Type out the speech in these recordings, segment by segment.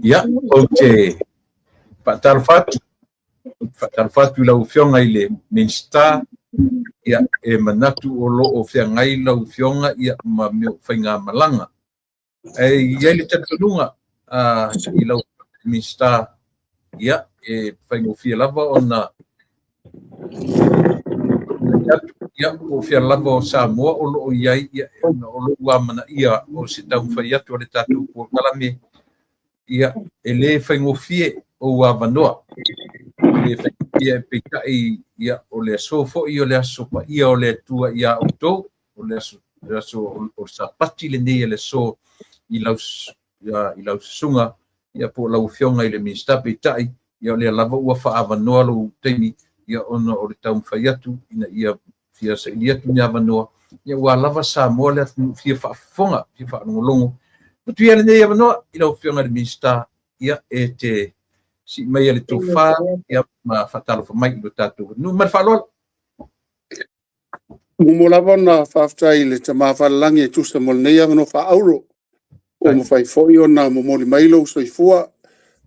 Ia, ou te faatalofa atu, ou te faatalofa atu i lau Afioga i le Minisita, ia, e manatu o lo o feagai lau Afioga ia, ma mea o faigamalaga. Ae i ai le talitonuga i lau Minisita, ia, e faigofie lava ona ia, po o fea lava o Samoa o lo o i ai, ia, ona o lou amanaia o se taumafai atu a le tatou polokalame, ia, e le faigofie ou avanoa. E le faigofie, peitai, ia, o le aso foi o le aso paia o le Atua iā outou, o le aso, le aso o le Sapati lenei, le aso i lau, i lau susuga, ia, po o lau Afioga i le Minisita. Peitai, ia, o lea lava ua faaavanoa lou taimi, ia, ona o le taumafai atu ina ia fia saili atu ni avanoa, ia, ua lava Samoa le atunuu fia faafofoga, fia faalogologo. Atu ia lenei avanoa i lau Afioga i le Minisita, ia, e te sii mai le tofa, ia, ma faatalofa mai i lo tatou atunuu. Ma le faaaloalo. Muamua lava ona faafetai i le Tama Falelangi e tusa mo lenei avanoa faaauro, ua mafai foi ona momoli mai lou soifua,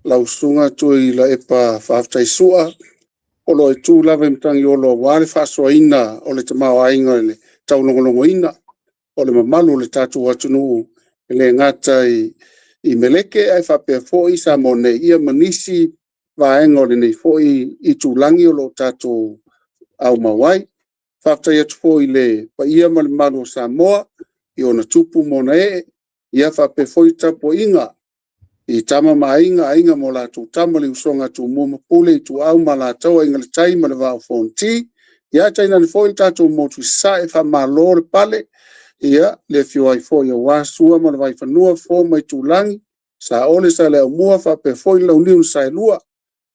lau susuga Tuilaepa Faafetai Sua, o lo o e tu lava i Matagiolo aua le faasoaina o le tamaoaiga i le taulogologoina o le mamalu o le tatou atunuu, e le gata i Meleke ae faapea foi Samoa nei, ia ma nisi vaega o lenei foi itulagi o lo o tatou aumau ai. Faafetai atu foi i le paia ma le mamalu o Samoa i ona tupu ma ona ee, ia faapea foi le tapuaiga i Tama ma Aiga, Aiga ma latou Tama, le usoga a Tumua ma Pule, Ituau ma Alataua, Aiga i le Tai ma le Vaa o Fonoti. Ia tainane foi le tatou motu i Sasae, faamalo le pale, ia le afio ai foi aua Sua ma le Vaifanua, Fofo ma Aitulagi, Saole Saleaaumua faapea foi le Launiu na Saelua,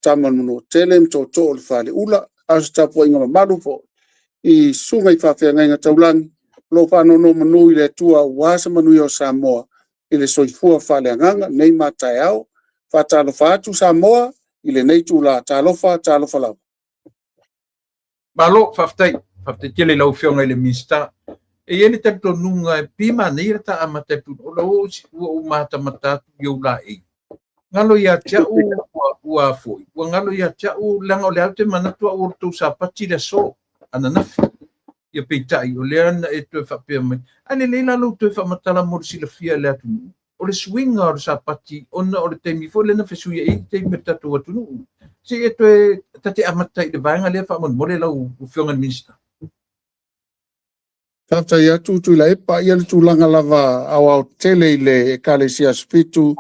Tama a le Manuatele ma Tootoo o le Faleula. A o se tapuaiga mamalu foi i susuga i faafeagaiga taulagi o lo o faanonomanu i le Atua aua se manuia o Samoa i le soifua faaleagaga nei ma a taeao. Faatalofa atu Samoa i lenei itula, talofa, talofa lava. Malo, faafetai. Faafetai tele i lau Afioga i le Minisita. E i ai le talitonuga e pei manaia le ta amata e o la ua ou matamata atu i ou laei. Galo ia te au ua foi, ua galo ia te au, leaga o lea ou te manatu au o le tou Sapati le aso ananafi. Ia peitai, o lea na e toe faapea mai. Ae lelei la lou toe faamatala mo le silafia e le atunuu, o le suiga o le Sapati ona o le taimi foi lea na fesuiai ai le taimi o le tatou atunuu. Se i e toe ta te amata i le vaega lea faamolemole lau Afioga i le Minisita. Faafetai atu Tuilaepa, ia le tulaga lava aoaotetele i le Ekalesia Aso Fitu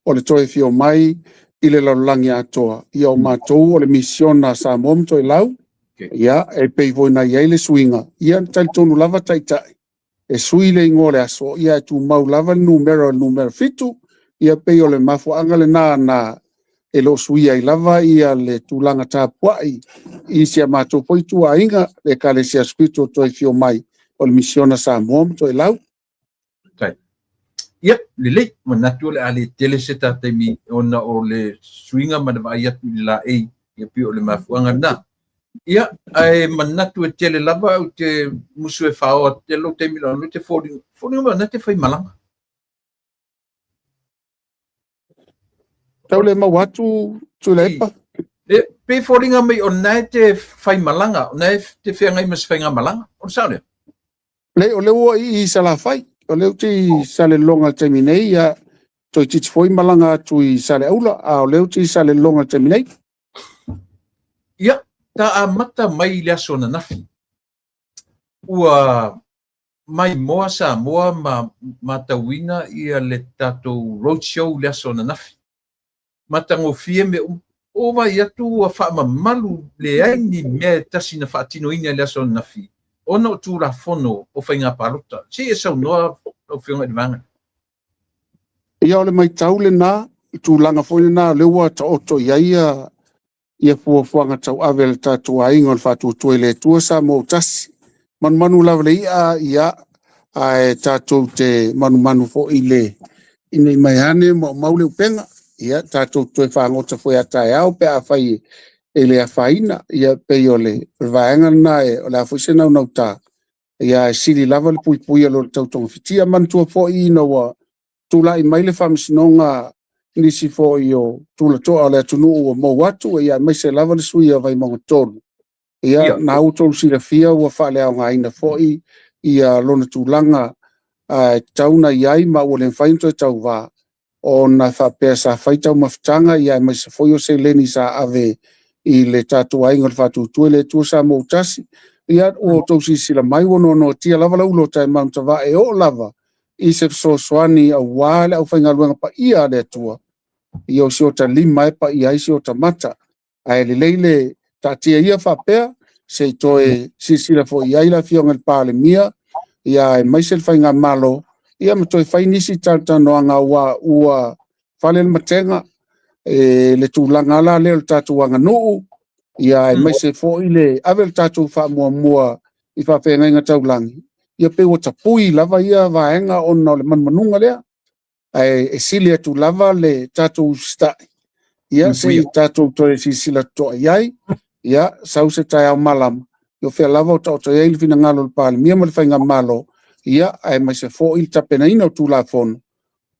o le toe afio mai i le lalolagi atoa. Ia o matou o le misiona a Samoa ma Toelau, ia e pei foi ona i ai le suiga, ia na talitonu lava taitai e sui le igoa o le aso, ia e tumau lava le numera o le numera 7, ia pei o le mafuaaga lena na e le o suia ai lava ia le tulaga tapuai i si a matou foi ituaiga, le Ekalesia Aso Fitu o Toe Afio Mai o le Misiona Samoa ma Toelau. Ia, lelei, manatu o le a le tele se ta taimi ona o le suiga ma le vaai atu i le laei, ia pei o le mafuaaga lena. Ia, ae manatu e tele lava ou te musu e faoa tele lou taimi o te foliga, foliga mai o na te fai malaga. Tau le mau atu Tuilaepa. E pe foliga mai o na te fai malaga, o na te feagai ma se faigamalaga. O le sao lea? Le, o lea ua i Salafai, o lea ou te i Salelologa i le taimi nei, ia, toeitiiti foi malaga atu i Saleaula, a o lea ou te i Salelologa i le taimi nei. Ia, ta amata mai i le aso ananafi, ua maimoa Samoa ma matauina ia le tatou road show i le aso ananafi. Matagofie mea uma. O vaai atu ua faamamalu, leai ni mea e tasi na faatinoina i le aso ananafi ona o Tulafono o Faiga Palota. Se i e saunoa lau Afioga i le vaega. Ia o le matau lena, i tulaga foi lena o lea ua taoto i ai ia fuafuaga tauave a le tatou aiga o le Faatuatua i le Atua Samoa ua tasi. Manumanu lava le i'a, ia, ae tatou te manumanu foi i le ina i mai ane maumau le upega. Ia, tatou toe fagota foi a taeao pe afai e le afaina. Ia, pei o le vaega lena o le a foi se naunauta. Ia, e sili lava le puipuia i lo le tau togafitia. Manatua foi ina ua tulai mai le faamasinoga nisi foi o tulatoa o le atunuu ua mou atu, ia aemaise lava le sui o Vaimauga 3. Ia, na ua outou silafia ua faaleaogaina foi ia lona tulaga e tatau ona i ai ma ua le mafai ona toe tauva, ona faapea sa fai taumafataga ia aemaise foi o seleni sa ave i le tatou aiga o le Faatuatua i le Atua Samoa ua Tasi. Ia, ua outou silasila mai ua noanoatia lava lau ulo taemautavae e oo lava i se fesoasoani aua le aufaigaluega paia a le Atua, ia o si ota lima e paia ai si ota mata. Ae lelei le taatia ia faapea, se i toe silasila foi i ai le Afioga i le Palemia, ia aemaise le Faigamalo, ia ma toe fai nisi talatalanoaga aua ua fale le matega e le tulaga la lea o le tatou aganuu, ia aemaise foi le ave le tatou faamuamua i faafeagaiga taulagi, ia pei ua tapui lava ia vaega ona o le manumanuga lea. Ae e sili atu lava le tatou usitai, ia se i tatou toe silasila totoa i ai, ia sau se taeao malama, o fea lava o taoto ai le finagalo o le Palemia ma le Faigamalo, ia aemaise foi le tapenaina o Tulafono,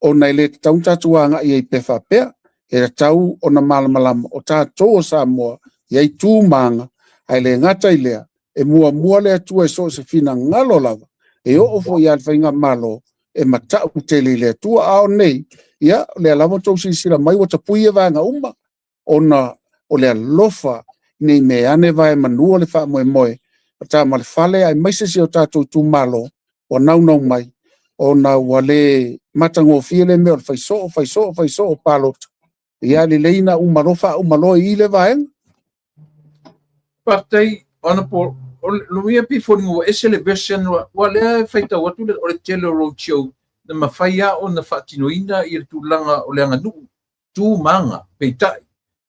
ona e le tatau ona tatou agai ai pea faapea. E tatau ona malamalama o tatou o Samoa, e i ai tu ma aga, ae le gata i lea, e muamua le Atua i so o se finagalo lava, e oo foi i le Faigamalo, e matau tele i le Atua. A o nei, ia, o lea lava ua outou silasila mai ua tapui ia vaega uma, ona o le alofa ne i mea ane vae manua le faamoemoe o Tamaalefale aemaise si o tatou itumalo ua naunau mai, ona ua le matagofie le mea o le fai soo, fai soo, fai soo palota. Ia lelei na uma loa faauma loa i i le vaega. Faafetai Honorable. O le ia pei foliga ua ese le version ua lea e faitau atu o le tele o roadshow na mafai lava ona faatinoina i le tulaga o le aganuu tu ma aga. Peitai,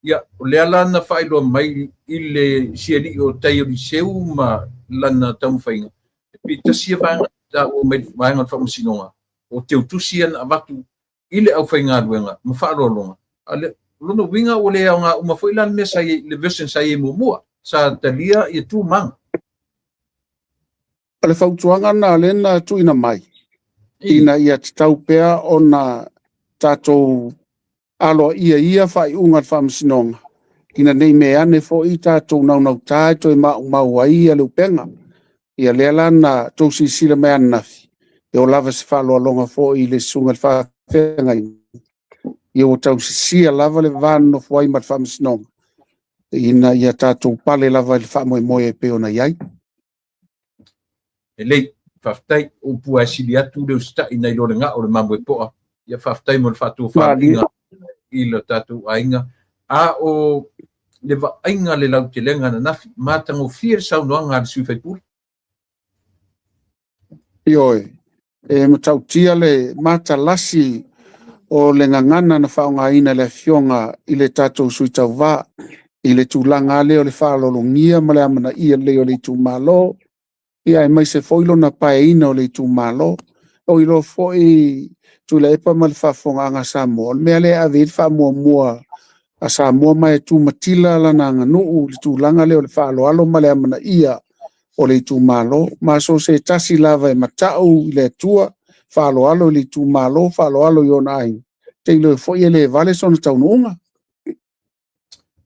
ia, o lea la na faailoa mai i le sialii o tai o Liceu ma lana taumafaiga, e pei tasi ia vaega taua mai le vaega o le faamasinoga, o teutusi ia na avatu i le aufaigaluega ma faaaloaloga. A le lona uiga ua le aoga uma foi la le mea sa i ai, le version sa i ai muamua, sa talia ia tu ma aga. O le fautuaga lena lea na tuuina mai, ina ia tatau pea ona tatou aloaia ia faaiuga a le Faamasinoga, ina ne i mea ane foi tatou naunauta e toe maumau ai ia le upega. Ia lea la na tou silasila mai ananafi, e oo lava se faaaloaloga foi i le susuga i le faafeagaiga, ia ua tausisia lava le va nonofo ai ma le Faamasinoga, ina ia tatou pale lava i le faamoemoe e pei ona i ai. Lelei, faafetai. O upu e sili atu le usitai nai lo le gao o le mamoe poa. Ia faafetai mo le faatofalaiga i lo tatou aiga. A o le vaaiga le lautelega ananafi, matagofie le saunoaga a le sui usufono. Ioe, e matautia le matalasi o le gagana na faaaogaina e le Afioga i le tatou sui tauva i le tulaga lea o le faaaloalogia ma le amanaia lelei o le itumalo, ia aemaise foi lona paeina o le itumalo. O iloa foi Tuilaepa ma le faafofogaaga a Samoa, o le mea lea e ave i ai le faamuamua a Samoa ma e tumatila lana aganuu i le tulaga lea o le faaaloalo ma le amanaia o le itumalo. Ma so o se tasi lava e matau i le Atua, faaaloalo i le itumalo, faaaloalo i ona aiga, te iloa foi e le vale sona taunuuga.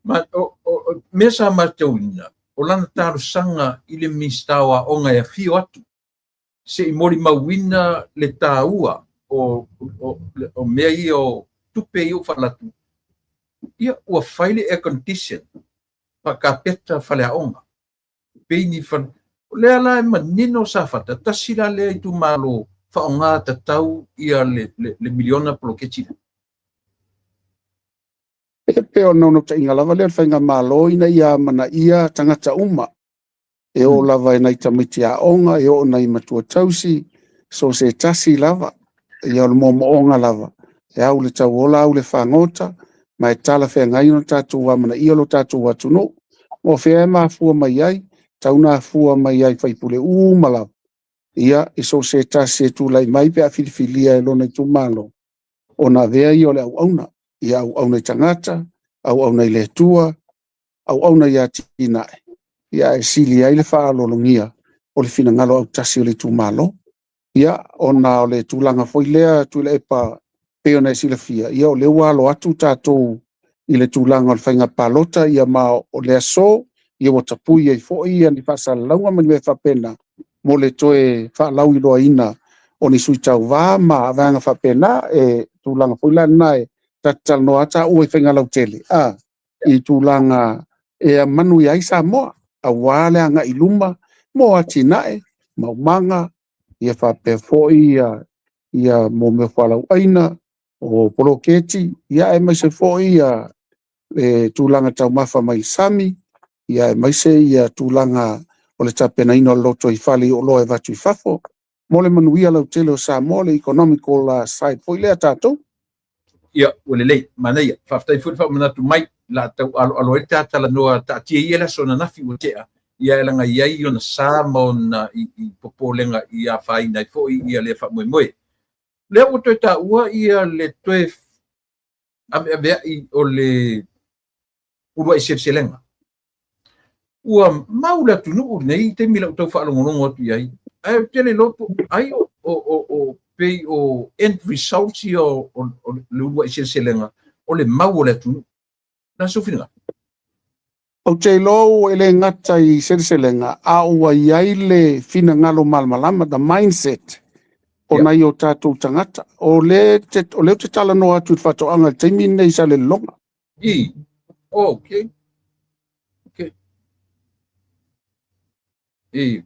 Ma o mea sa matauina, o lana talosaga i le Minisita o Aoga e afio atu, se i molimauina le taua o mea ia o tupe ia ua faalatu, ia ua fai le air condition, faakapeta faleaoga, peini fale. O lea la e manino Safata, tasi la lea itumalo faaaoga tatau ia le miliona poloketi lea. E pei o le naunautaiga lava lea o le Faigamalo ina ia amanaia tagata uma, e oo lava i nai tamaiti aoga, e oo i nai matua tausi, so o se tasi lava, ia o le moomooga lava, e au le tauola au le fagota, ma e talafeagai ona tatou amanaia lo tatou atunuu. O fea e mafua mai ai, tau na afua mai ai sui usufono uma lava, ia i so o se tasi e tulai mai pe a filifilia e lona itumalo, ona avea ia o le auauna, ia auauna i tagata, auauna i le Atua, auauna i atinae, ia ae sili ai le faaaloalogia o le finagalo autasi o le itumalo. Ia, ona o le tulaga foi lea Tuilaepa Pei ona e silafia, ia o lea ua alo atu tatou i le tulaga o le faiga palota, ia ma o le aso, ia ua tapui ai foi ia ni faasalalauga ma ni mea faapena mo le toe faalauiloaina o ni sui tauva ma vaega faapena. E tulaga foi la lena e ta te talanoa lava taua i faiga lautele, a, i tulaga e manuia ai Samoa, aua le agai i luma mo atinae, maumaga, ia faapea foi ia, ia mo mea fualauaina, o poloketi, ia aemaise foi ia le tulaga taumafa mai le sami, ia aemaise ia tulaga o le tapenaina o le lotoifale i oloa e avatu i fafo, mo le manuia lautele o Samoa, le economical side foi lea tatou. Ia, ua lelei, manaia. Faafetai foi le faamanatu mai, la tau aloalo ai le ta talanoa taatia ia le aso ananafi ua tea, ia e laga i ai ona sa ma ona i, i popolega i afaina ai foi ia lea faamoemoe. Lea ua toe taua ia le toe aveaveai o le uluai seleselega. Ua mau le atunuu lenei i taimi lau tau faalogologo atu i ai, ae ou te le iloa po ai o, o, o, o pei o end results ia o, o, o le uluai seleselega o le mau o le atunuu. Na sou finagalo. Ou te iloa e le gata i seleselega, a ua i ai le finagalo malamalama, the mindset, o yeah. nai o tatou tagata. O le, te, o le ou te talanoa atu i le faatoaga i le taimi lenei i Salelologa. I. Oh, okay. Okay. I.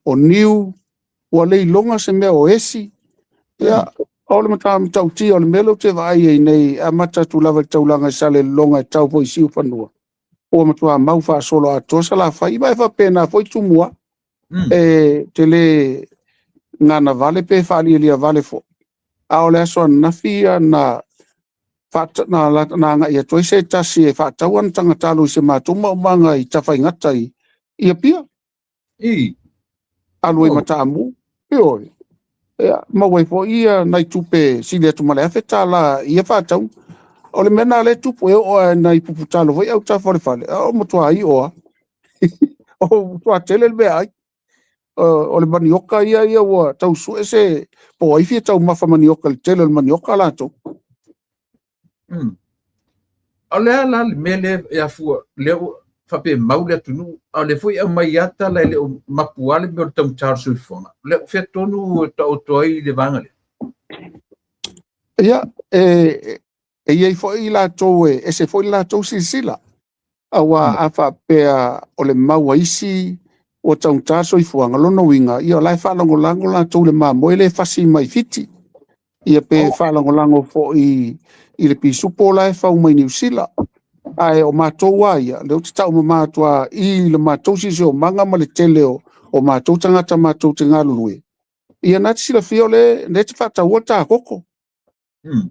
O niu, ua le iloga se mea o esi. Ia, o le matautia o le mea lea ou te vaai ai nei, e amata atu lava i le taulaga i Salelologa e tau foi i Siufanua, ua matua mau faasolo atoa Salafai, ma e faapena foi Tumua. E te le gana vale pe faalialia vale foi. A o le aso ananafi ia na na, na agai atu ai se tasi e faatau ana tagatalo i se matou maumaga i Tafaigata i, i Apia. I. Alu ai oh. Mataamu. Ioe. Ia, maua ai foi ia nai tupe sili atu ma le $1,000 ia faatau. O le mea na le tupu e oo a nai puputalo foi autafa o le fale, o matua i oa. O matua tele le mea ai. O le manioka ia ia ua tau sue se po o ai fia taumafa manioka i le tele o le manioka latou. O le a la le mea lea e afua, lea ua faapea e mau le atunuu, a o lea foi e aumai lava tala e le o mapu lava le mea o le taugata o le soifuaga. O lea, o fea tonu e taoto ai le vaega lea? Ia, e, e i ai foi latou e ese foi le latou silasila. Aua a faapea o le mau a isi ua taugata le soifuaga, lona uiga, ia o la e faalagolago latou i le mamoe lea e fasi mai Fiti. Ia pe oh. faalagolago foi i le pisupo la e fau mai Niu Sila. Ae o matou a ia, lea ou te taumama atu a i le matou siosiomaga ma le tele o, o matou tagata matou te galulue. Ia na te silafia o le, le te faataua le ta koko.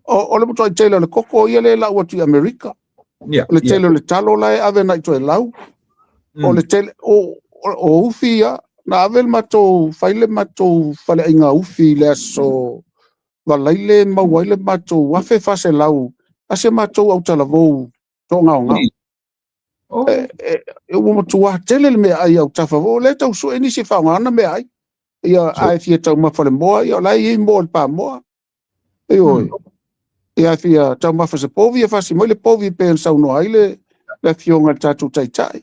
O, o le matuai tele o le koko ia le lau atu i Amerika. Yeah, o le tele yeah. o le talo la e ave nai Toelau. O le tele, o, o, o ufi ia, na ave le matou, fai le matou faleaiga ufi i le aso Valaile maua ai le matou 1400 a si a matou autalavou toagaogao. Oh. E, e, e, ua matua tele le meaai autafa o lea tau sue nisi e faaaogaina meaai. Ia, a e fia taumafa le moa, ia o la e i ai moa o le pamoa. Ioe. Ia fia taumafa se povi, ia fasi mai le povi pe ona saunoa ai le, le afioga i le tatou taitai.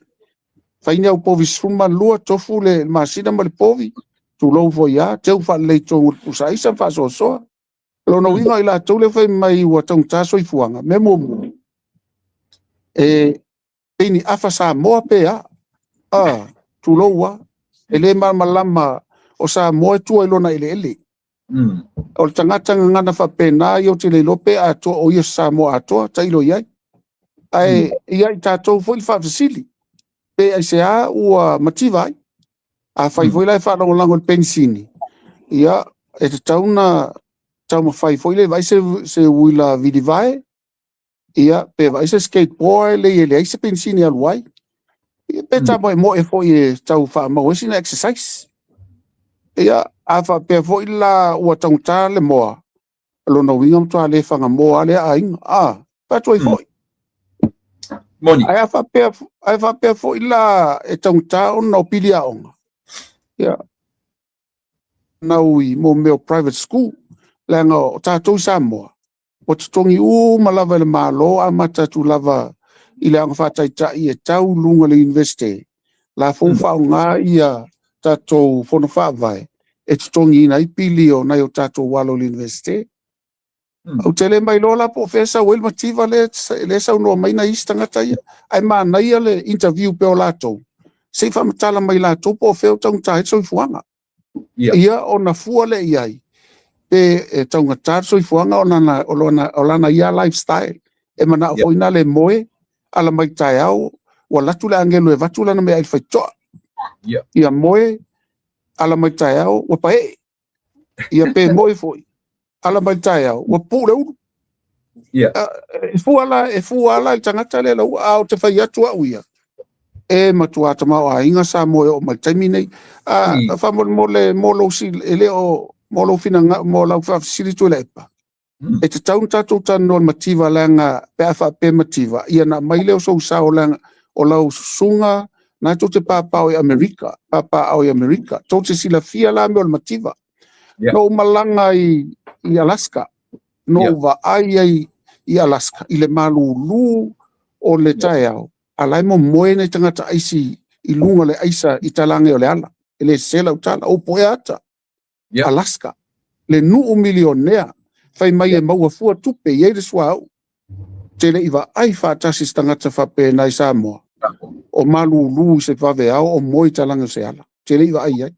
Fai ni au povi 12, tofu le masina ma le povi, tulou foi a, teu faalelei tonu i le pusa aisa ma faasoasoa. O lona uiga o i latou lea fai mai ua taugata soifuaga, mea muamua, e pei ni afa Samoa pe a, a, tulou a, e le malamalama o Samoa e tua i lona eleele. O le tagata gagana faapena ia ou te le iloa pe atoa o ia se Samoa atoa, tailo i ai. Ae ia i tatou foi le faafesili, pe aisea ua mativa ai. Afai foi la e faalagolago i le penisini, ia e tatau ona taumafai foi le vaai se, se uila vilivae, ia pe vaai se skateboard e lei e leai se penisini e alu ai. Ia pe tamoemoe foi e tau faamau ai sina exercise. Ia, a faapea foi la ua taugata le moa, lona uiga matua le fagamoa lava lea aiga. A, fai atu ai foi. Moni. Ae a faapea, ae faapea foi la e taugata ona o pili aoga. Ia, nau i mo mea o private school. Leaga o tatou i Samoa, ua totogi uma lava e le Malo, amata atu lava i le aoga faataitai e tau i luga o le Iunivesite, la foi ua faaaoga ia tatou fono faavae e totogiina ai pili o nai o tatou alo i le Iunivesite. Ou te le mailoa la po o fea e sau ai le mativa lea e saunoa mai nai isi tagata ia, ae manaia le interview pea o latou, se i faamatala mai latou po o fea o taugata ai le soifuaga. Ia ona fua lea i ai, pe e taugata le soifuaga ona o lana ia lifestyle. E manao foi na le moe, ala mai taeao, ua alu atu le agelu e avatu lana meaai i le faitotoa. Ia moe, ala mai taeao, ua paee. Ia pe moe foi, ala mai taeao, ua pupuu le ulu. E fua la, e fua la i le tagata lea lau, a ou te fai atu au ia, e matua tamaoaiga Samoa e oo mai le taimi nei. A faamolemole mo lou e le o mo lou finagalo, mo lau faafesili Tuilaepa, e tatau ona tatou talanoa i le mativa leaga pe a faapea mativa, ia ona aumai lea o sou sao leaga o lau susuga na tou te papaaao i Amerika, papaaao i Amerika. Tou te silafia la mea o le mativa. Na ou malaga i Alaska, na ou vaai ai i Alaska i le malulu o le taeao, a la e momoe nai tagata aisi i luga o le aisa i talaane o le ala. E le sese lau tala, ou puea ata. Alaska, le nuu milionea, fai mai e maua fua tupe, e i ai le suauu. Te le i vaai faatasi se tagata faapena i Samoa, o malulu i se vaveao o moe i talaane o se ala. Te le i vaai ai.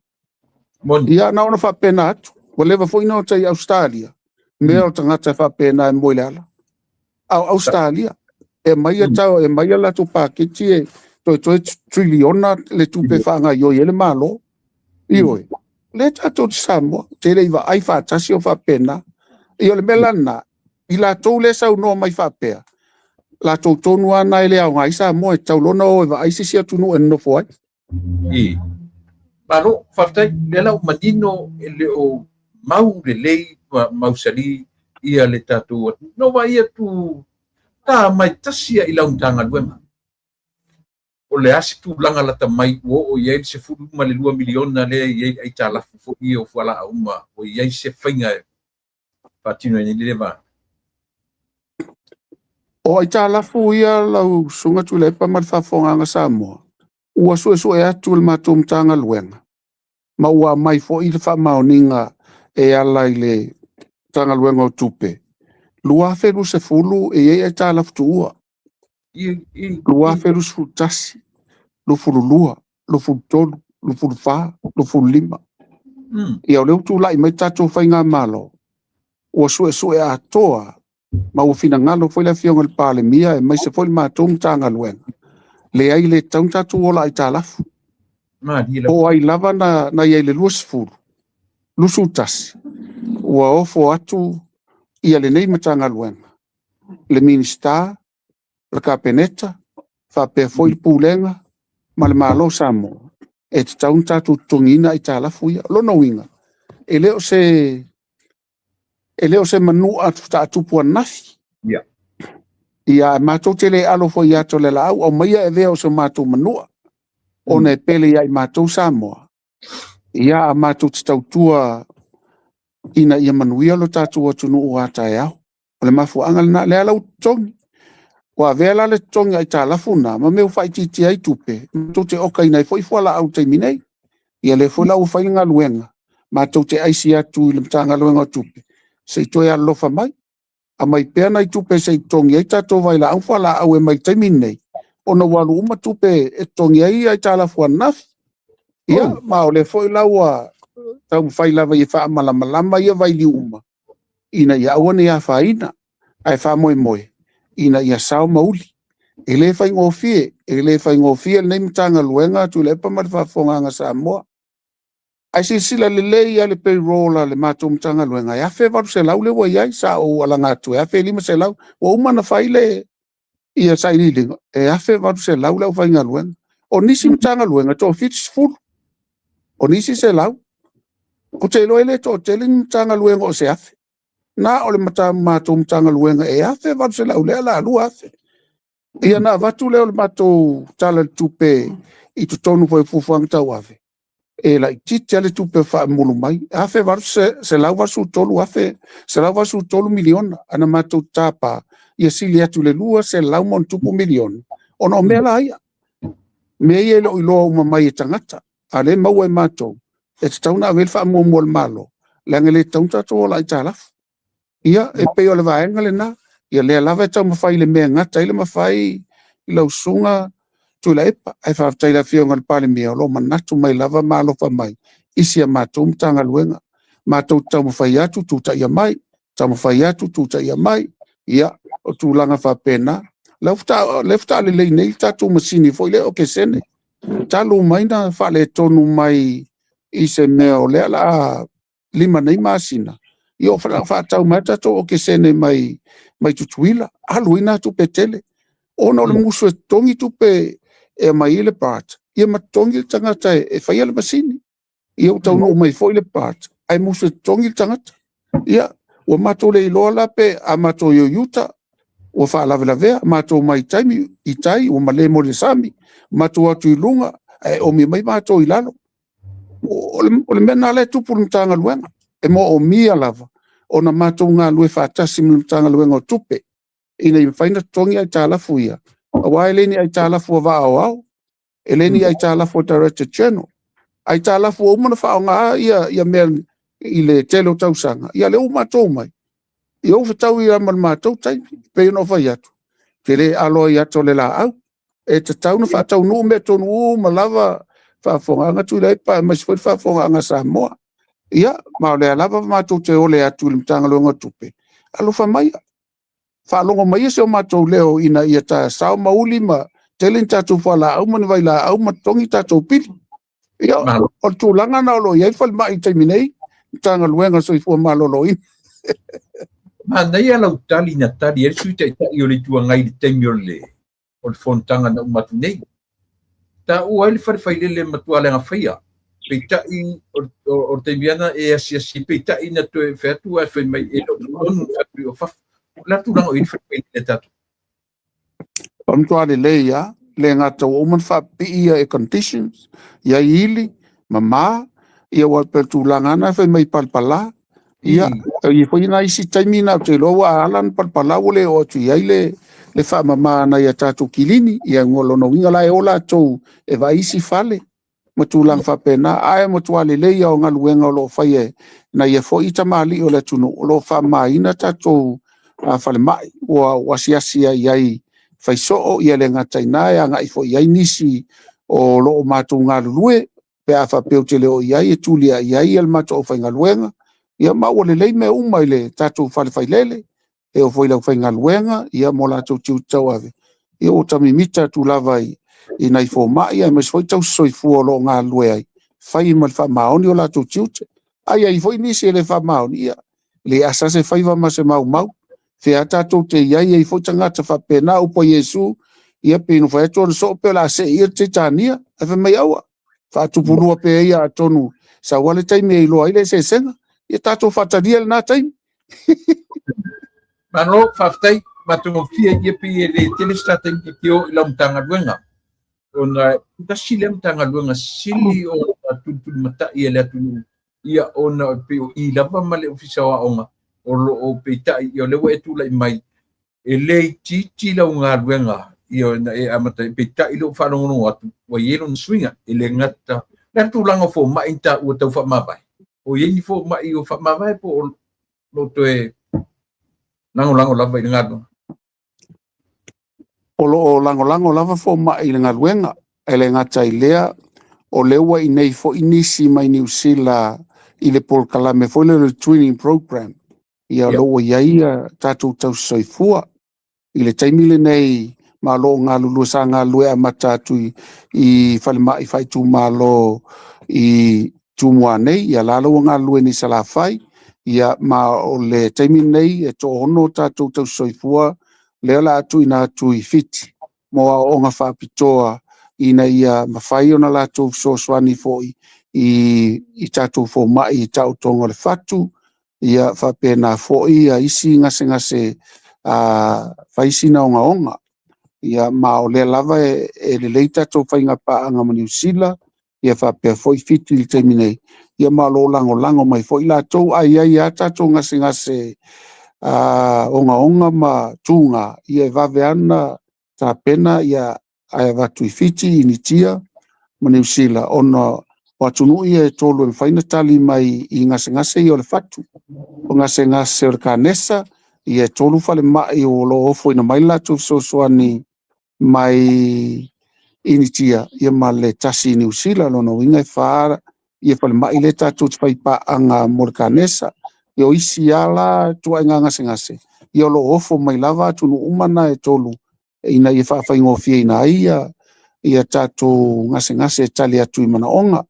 Ia, na ona faapena atu. Ua leva foi na ota i Ausetalia, mea o tagata faapena e moe i le ala. A o Ausetalia, e aumai tau, e aumai a latou paketi e toetoe triliona le tupe faagaoioi ai le Malo. Ioe, lea tatou te Samoa, te le i vaai faatasi o faapena. Ia o le mea la lena, i latou lea e saunoa mai faapea, latou tonu lava na e le aoga ai Samoa, e tatau loa ona o e vaai se isi atunuu e nonofo ai. Malo, faafetai, lea la ua manino e le o mau lelei ma mausali ia le tatou atunuu. Na ou vaai atu ta mai tasi i lau Matagaluega. O le a se tulaga lata mai ua oo i ai le 12 miliona lea e i ai le aitalafu foi ia o fualaau uma, ua i ai se faiga e faatino ai nei le vaega? O aitalafu ia lau Susuga Tuilaepa ma le faafofogaaga Samoa, ua suesue atu le matou Matagaluega ma ua aumai foi le faamaoniga e ala i le Matagaluega o Tupe, 2020 e i ai aitalafu tuua, 2021, 22, 23, 24, 25. Ia o lea ua tulai mai tatou faigamalo, ua suesue atoa ma ua finagalo foi le Afioga i le Palemia aemaise foi le matou Matagaluega, leai, le tatau ona tatou ola aitalafu. Po o ai lava na i ai i le 20, 21, ua ofo atu ia lenei Matagaluega, le Minisita, le Kapeneta, faapea foi le Pulega ma le Malo o Samoa, e tatau ona tatou totogiina aitalafu ia. O lona uiga, e le o se manua faatupu ananafi. Ia matou te le alo foi i ata o le laau, aumaia e avea o se matou manua, ona e pele ia i matou Samoa. Ia a matou te tautua ina ia manuia lo tatou atunuu a taeao. O le mafuaaga lena, lea la ua totogi. Ua avea la le totogi aitalafu na ma mea ua faaitiitia ai tupe, matou te okaina ai foi fualaau i le taimi nei. Ia lea foi la ua fai le galuega, matou te aisi atu i le Matagaluega o Tupe, se i toe alolofa mai, aumai pea nai tupe se i totogi ai tatou vailaau fualaau e mai i le taimi lenei, ona ua alu uma tupe e totogi ai aitalafu ananafi. Ia, ma o lea foi la ua taumafai lava ia faamalamalama ia vailiu uma, ina ia aua ne i afaina, ae faamoemoe ina ia sao ma uli. E le faigofie, e le faigofie lenei Matagaluega Tuilaepa ma le faafofogaaga Samoa. Ae silasila lelei lava le payroll a le matou Matagaluega, e $1,800 lea ua i ai, sa ou alaga atu e $1,500. Ua uma ona fai le ia sailiiliga, e $1,800 le aufaigaluega. O nisi Matagaluega e toa-70, o nisi 100. Ou te iloa e le toatele ni Matagaluega o se 1,000. Na o le matou Matagaluega e $1,800 lea o le a $2,000. Ia ona avatu lea o le matou Tala o le Tupe i totonu foi o fuafuaga tauave, E laitiiti lava le tupe faamulu mai, 1,883, $183 miliona, ae na matou tapa ia sili atu i le $200+ miliona, ona o mea la ia. Mea ia e le o iloa uma mai e tagata, a o lea e maua e matou, e tatau ona ave i ai le faamuamua a le Malo, leaga e le tatau ona tatou ola aitalafu. Ia, e pei o le vaega lena, ia lea lava e taumafai i le mea e gata ai le mafai i lau Susuga Tuilaepa. Ae faafetai i le Afioga i le Palemia o lo o manatu mai lava ma alofa mai i si a matou Matagaluega. Matou te taumafai atu, tutaia mai, taumafai atu, tutaia mai. Ia, o tulaga faapena. O lea faatoa lelei nei le tatou masini foi lea okesene, talu mai ona faaletonu mai i se mea o lea o le a 5 nei masina, ia o faatau mai lava tatou okesene mai Tutuila, alu ai na tupe tele, ona o le musu e totogi tupe e aumai ai le part, ia ma totogi le tagata e faia le masini. Ia ua taunuu mai foi le part, ae musu e totogi le tagata. Ia, ua matou le iloa la pe a matou i o i uta, ua faalavelavea, matou mai taimi i tai ua male mo le sami, matou o atu i luga, ae oomi mai matou i lalo. O le mea lena o lea e tupu i le Matagaluega, e manaomia lava ona matou galulue faatasi ma le Matagaluega o Tupe, ina ia mafai ona totogi aitalafu ia, aua e le ni aitalafu a vaa aoao, e le ni aitalafu a Director General, aitalafu ua uma ona faaaoga ia mea i le tele o tausaga, ia lea ua matou omai, ia ua fetaui lava ma le matou taimi. E pei ona ou fai atu, ou te le alo ai i ata o le laau, e tatau ona faataunuu mea tonu uma lava, faafofogaaga Tuilaepa aemaise foi le faafofogaaga a Samoa. Ia, ma o lea lava matou te ole atu i le Matagaluega o Tupe, alofa maia, faalogo maia so matou leo ina ia ta sao ma uli ma tele ni tatou fualaau ma ni vailaau ma totogi tatou pili. Ia, o le tulaga lena o lo o i ai le falemai i le taimi nei, Matagaluega o le Soifua Maloloina. Manaia lau tali na tali ai le Sui Taitai o le Itu Agai i le taimi o le o le fonotaga na uma atu nei. Taua ai le fale failele matua leaga faia, peitai o le taimi ana e asiasi, peitai na toe fai atu ae fai mai e le o totonu i o fafo. O le a le tulaga o i ai le fale failele a tatou? O le matua lelei lava, le gata ua uma ona faapipii air conditions, i ai ili, mama, ia aua pei o le tulaga lava lena fai mai e palapala. Ia, e i ai foi nai isi taimi na ou te iloa ua ala ona palapala ua le oo atu i ai le faamama a nai a tatou kilini. Ia o lona uiga la e o latou e vaai isi fale ma tulaga faapena. Ae matua lelei lava o galuega o lo o faia e nai ia foi tamalii o le atunuu o lo o faamamaina tatou falemai. Ua asiasi ai i ai fai soo, ia le gata i ina e agai foi i ai nisi o lo o matou galulue pe a faapea ou te le o i ai e tulia i ai le matou aufaigaluega. Ia ma ua lelei mea uma i le tatou fale failele, e oo foi i le aufaigaluega ia ma o latou tiute tauave, ia ua ta mimita atu lava i nai fomai aemaise foi tausisoifua o lo o galulue ai, fai ma le faamaoni o latou tiute. A i ai foi nisi e le faamaoni, ia e le asa se faiva ma se maumau. Fea tatou te i ai, e i ai foi tagata faapena, upu a Iesu, ia pei ona fai atu ona soo pei o le a see ia le Teitania, ae fai mai aua, faatupulua pea ia atonu sau lava le taimi e iloa ai le eseesega. Ia tatou faatalia lena taimi. Malo, faafetai, matagofie ia pei e le tele se ta taimi ta te o i lau Matagaluega, ona tasi lea Matagaluega sili ona tulitulimatai e le atunuu, ia ona pei o i lava ma le Ofisa o Aoga o lo o peitai, ia o lea ua e tulai mai, e le itiiti lau galuega ia na e amata ai, peitai lea ua faalogologo atu ua i ai lona suiga, e le gata le a tulaga o fomai na taua tau faamavae, o i ai ni fomai o faamavae po o lo o toe lagolago lava i le galuega? O lo o lagolago lava fomai i le galuega, e le gata i lea, o lea ua i inei foi nisi mai Niu Sila i le polokalame foi lea o le training program, ia o lea ua i ai tatou tausisoifua i le taimi lenei, ma o lo o galulue, sa galulue amata atu i falemai faaitumalo i Tumua nei, ia la ua galulue nei i Salafai, ia ma o le taimi lenei e toaono tatou tausisoifua lea o le a tuuina atu i Fiti mo aoaoga faapitoa ina ia mafai ona latou fesoasoani foi i tatou fomai i taotoga o le fatu, ia faapena foi ia isi gasegase fai sina ogaoga. Ia ma o lea lava e lelei tatou faiga paaga ma Niu Sila. Ia faapea foi Fiti i le taimi nei, ia ma o lo o lagolago mai foi latou, a i ai lava tatou gasegase ogaoga ma tuga, ia e vave lava ona tapena ia ae avatu i Fiti, Initia ma Niu Sila, ona o atunuu ia e tolu e mafai ona tali mai i gasegase ia o le fatu, o gasegase o le kanesa, ia e tolu falemai o lo o ofoina mai le latou fesoasoani mai Initia ia ma le tasi i Niu Sila. Lona uiga e fa ia falemai lea tatou te faipaaga mo le kanesa. Ia o isi lava la ituaiga gasegase, ia o lo o ofo mai lava atunuu uma na e tolu ina ia faafaigofieina ai ia tatou gasegase e tali atu i manaoga.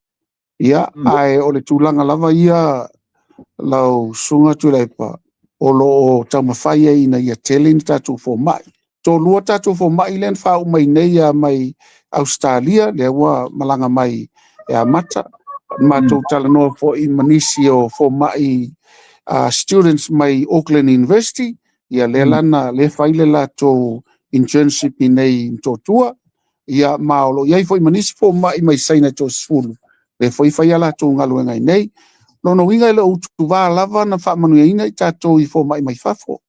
Ia, ae o le tulaga lava ia lau Susuga Tuilaepa, o lo o taumafai ai ina ia tele ni tatou fomai. Toalua tatou fomai lea na faauma mai nei lava mai Ausetalia, lea ua malaga mai e amata. Matou talanoa foi ma nisi o fomai students mai Auckland University, ia lea la na lea fai le latou internship i nei i Motootua. Ia ma o lo o i ai foi ma nisi fomai mai Saina e toasefulu, lea foi e fai a latou galuega i nei. Lona uiga e le o utuvā lava na faamanuiaina i tatou i fomai mai fafo.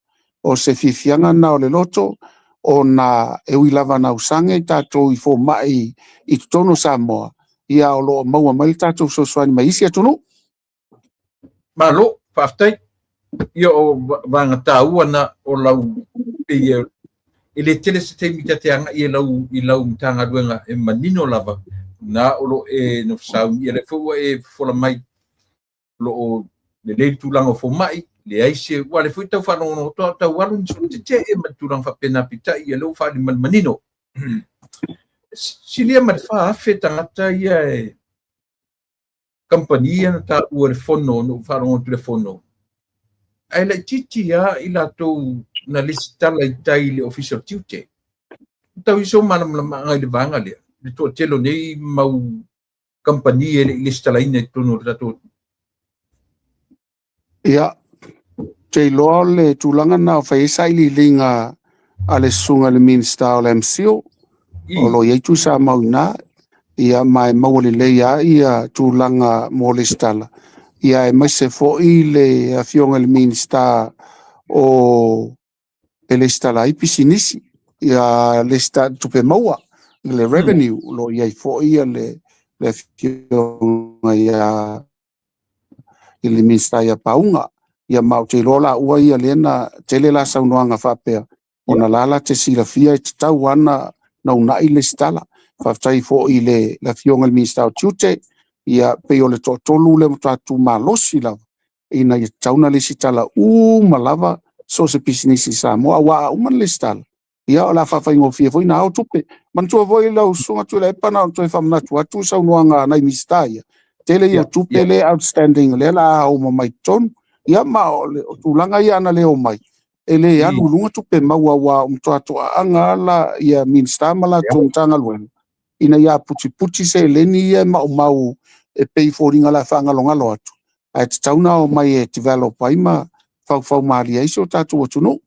O se fiafiaga lena o le loto, ona e ui lava na usage i tatou i fomai i totonu o Samoa, ia o lo o maua mai le tatou fesoasoani mai isi atunuu. Malo, faafetai. Ia o vaega taua na o lau pei e le tele se taimi ta te agai e lau i lau Matagaluega e manino lava na o lo e nofo sauni ia lea foi ua e fofola mai o lo o lelei le tulaga o fomai, leai se ua lea foi tau faalogologo atu tau alu ni solo tetee ma le tulaga faapena peitai ia lea ua faaali mai le manino. Silia ma le 4,000 tagata ia e kamupani ia na taua i le fono, na ou faalogo atu i le fono, ae laitiiti lava i latou na lesitala i tai i le Ofisa o Tiute. Tau i sou malamalamaaga i le vaega lea, le toatele o nei mau kamupani e le i lesitalaina i totonu o le tatou atunuu. Ia, ou te iloa o le tulaga lena o fai ai sailiiliga a le susuga i le Minisita o le MCIL, o lo o i ai Tuisamau i ina, ia ma e maua lelei lava ia tulaga mo lesitala, ia aemaise foi le afioga i le Minisita o e lesitala ai pisinisi, ia lesitala tupe maua, le revenue, o lo o i ai foi le afioga ia i le Minisita ia Pauga. Ia ma ou te iloa laua ia lea na tele la saunoaga faapea, ona la la te silafia e tatau lava ona uunai le lesitala. Faafetai foi i le afioga i le Minisita o Tiute, ia pei o le toatolu lea matua tumalosi lava ina ia tatau ona lesitala uma lava so o se pisinisi i Samoa, aua a uma ona lesitala, ia o le a faafaigofie foi ona ao tupe. Manatua foi lau Susuga Tuilaepa na ona toe faamanatu atu saunoaga a nai Minisita ia, tele ia o tupe lea outstanding lea o le a ao uma mai totonu. Ia ma o le tulaga ia ana le omai, e le alu i luga tupe maua aua ua matua toaaga lava la ia Minisita ma latou Matagaluega ina ia aputiputi seleni ia e maumau e pei e foliga o le a faagalogalo atu, ae tatau ona omai e develop ai ma faufau malie ai si o tatou atunuu.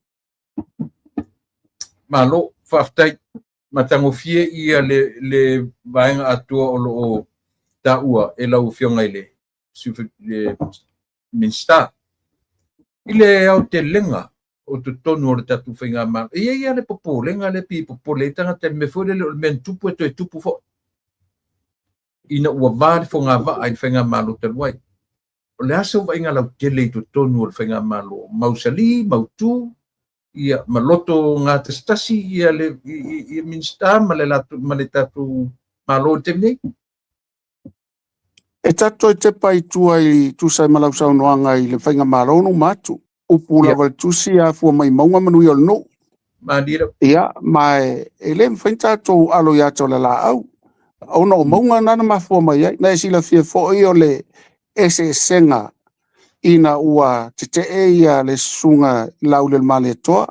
Malo, faafetai. Matagofie ia le vaega atoa o lo o taua e lau Afioga i le Minisita. I le aotelega o totonu o le tatou faigamalo, e i ai lava le popolega lea pei e popole ai tagata i le mea foi lele o le mea na tupu e toe tupu foi ina ua va le fogavaa i le faigamalo talu ai. O le a sau vaaiga lautele i totonu o le faigamalo, mausali, mautu, ia ma loto gatasitasi ia le ia Minisita ma le latou ma le tatou Malo i le taimi nei? E ta te toe tepa i tua i tusa ai ma lau saunoaga i le faigamalo na uma atu. Upu lava le tusi a fua mai mauga manuia o le nuu. Ia, ma e le mafai ona tatou alo i ata o le laau, ona o mauga na na mafua mai ai. Na e silafia foi o le eseesega ina ua tetee ia le susuga i Laaulialemalietoa,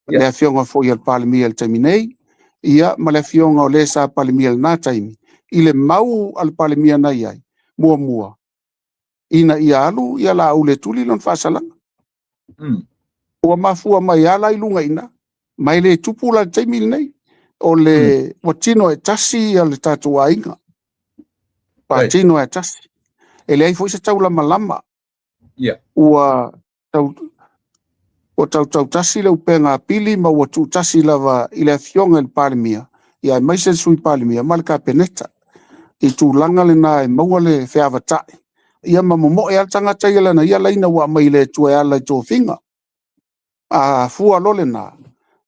le afioga foi a le Palemia i le taimi nei, ia ma le afioga o le sa Palemia i lena taimi, i le mau a le Palemia na i ai, muamua, ina ia alu ia Laauli e tuli lona faasalaga. Ua mafua mai lava la i luga i ina, ma e le tupu la i le taimi lenei. O le, ua tino e tasi ia le tatou aiga. Faatino e tasi. E leai foi se taulamalama. Ua tau ua tautautasi le upega a Pili ma ua tuutasi lava i le afioga i le Palemia, ia aemaise le Sui Palemia ma le Kapeneta. I tulaga lena e maua le feavatai, ia ma momoe lava le tagata ia lana ia laina ua aumai e le Atua e ala i tofiga. A fua loa lena,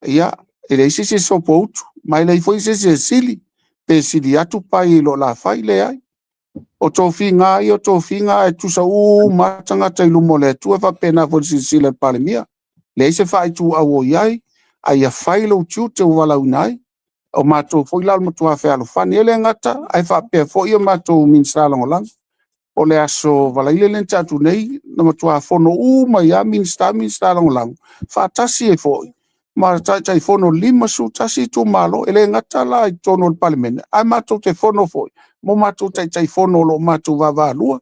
ia, e leai se isi e sopoutu, ma e leai foi se isi e sili, pe sili atu pai i lo la fai, leai. O tofiga lava ia o tofiga ae tutusa uma lava tagata i luma o le Atua e faapena foi i le silasila a le Palemia. Leai se faaituau o i ai, a ia fai lou tiute ua valaauina ai. O matou foi la o le matua fealofani. E le gata, ae faapea foi a matou Minisita Lagolago. O le aso Faraile lea na tea atu nei, na matua fono uma ai lava Minisita ma Minisita Lagolago, faatasi ai foi ma Taitaifono 51 itumalo. E le gata la i totonu o le Palemene, ae matou te fono foi mo matou Taitaifono o lo o matou vaavaalua.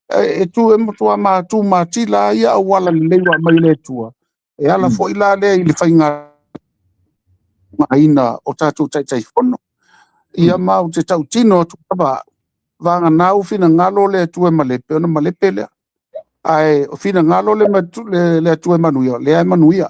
E tu e matua tumatila ai ia auala lelei ua aumai e le Atua, e ala foi la lea i le faiga o tatou Taitaifono. Ia ma ou te tautino atu lava, vagana ua finagalo le Atua e malepe, ona malepe lea. Ae o finagalo le, le, le Atua e manuia, lea e manuia.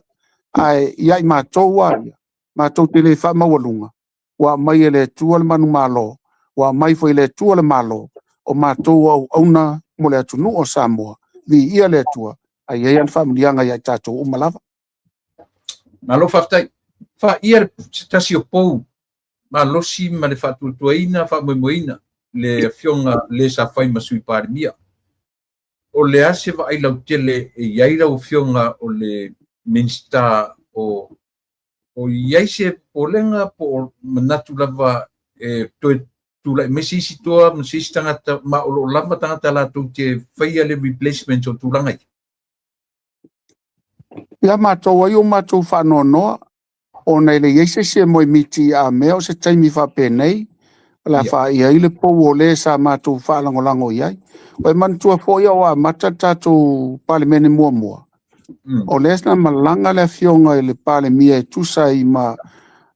Ae ia i matou lava ia, matou te le faamaualuga, ua aumai e le Atua le manumalo, ua aumai foi e le Atua le Malo, o matou o auauna mo le atunuu o Samoa. Viia le Atua, ae i ai ana faamanuiaga ia i tatou uma lava. Malo faafetai. Faia se tasi o pou malosi ma le faatuatuaina, faamoemoeina le afioga le sa fai ma Sui Palemia. O le a se vaai lautele e i ai lau afioga o le Minisita o o i ai se popolega po o manatu lava e toe tulai mai se isi toa ma se isi tagata ma o lo o lava tagata latou te faia le replacement o tulaga ia? Ia matou ai o matou faanoanoa ona e leai se isi e moemiti a mea o se taimi faapenei o le a faia ai le pou o le sa matou faalagolago i ai. O e manatua foi a o amata le tatou Palemene muamua, o lea na malaga le afioga i le Palemia e tusa ai ma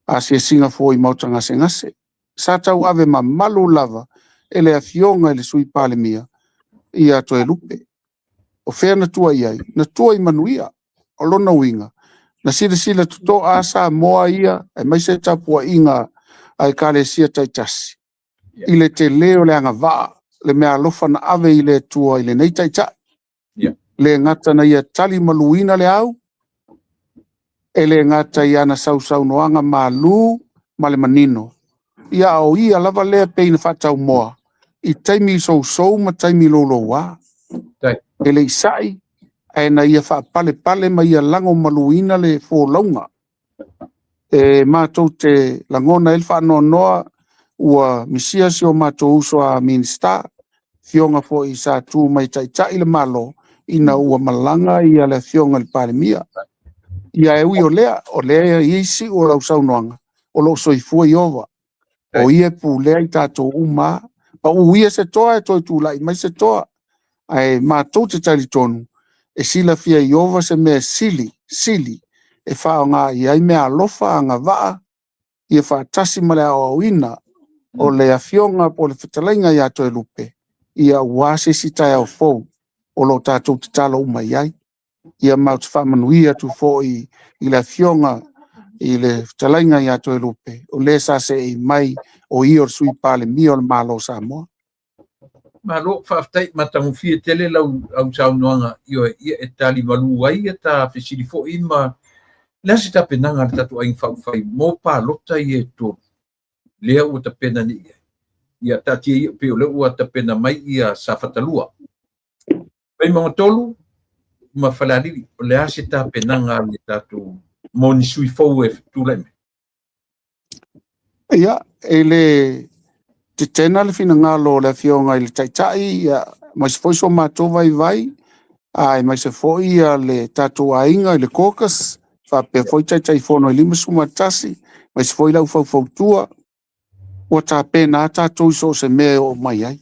asiasiga foi i Maota Gasegase. Sa tauave mamalu lava e le afioga i le Sui Palemia ia Toelupe. O fea na tua i ai? Na tua i manuia. O lona uiga, na silasila totoa Samoa ia, aemaise tapuaiga a ekalesia taitasi, i le tele o le agavaa, le meaalofa na ave i le Atua i lenei taitai. Le gata na ia tali maluina le au, e le gata i ana sausaunoaga malu ma le manino, ia a o ia lava lea pei na faataumoa i taimi sousou ma taimi louloua. E le i sa'i, ae na ia faapalepale ma ia lagomaluina le folauga. E matou te lagona ai le faanoanoa ua misia si o matou uso a Minisita, afioga foi sa tu mai taitai le Malo ina ua malaga ia le afioga i le Palemia. Ia e ui o lea, o lea e i ai siu o lau saunoaga, o lo o soifua Ieova. O ia e pulea i tatou uma lava. Pau ia se toa e toe tulai mai se toa. Ae matou te talitonu, e silafia e Ieova se mea sili, sili, e faaaoga i ai meaalofa, agavaa, ia faatasi ma le aoaoina o le afioga po o le fetalaiga ia Toelupe, ia aua se isi taeao fou o lo o tatou tatalo uma i ai. Ia ma ou te faamanuia atu foi i le afioga i le fetalaiga ia Toelupe, o le sa seei mai o ia o le Sui Palemia o le Malo o Samoa. Malo, faafetai, matagofie tele lau au saunoaga, ioe, ia e tali malu ai ia ta fesili foi ma le a se tapenaga a le tatou Aiga Faaupufai mo palota ia e tolu lea ua tapena nei i ai. Ia taatia ia pei o lea ua tapena mai ia Safata 2. Vaimauga 3 ma Falealili, o le a se tapenaga a le tatou mo ni sui fou e tulai mai? Ia, e le tetena le finagalo o le afioga i le Taitai, ia, aemaise foi so matou vaivai, aemaise foi ia le tatou aiga i le caucus, faapea foi Taitaifono e 51, aemaise foi le aufaufautua, ua tapena lava tatou i so o se mea e oo mai ai.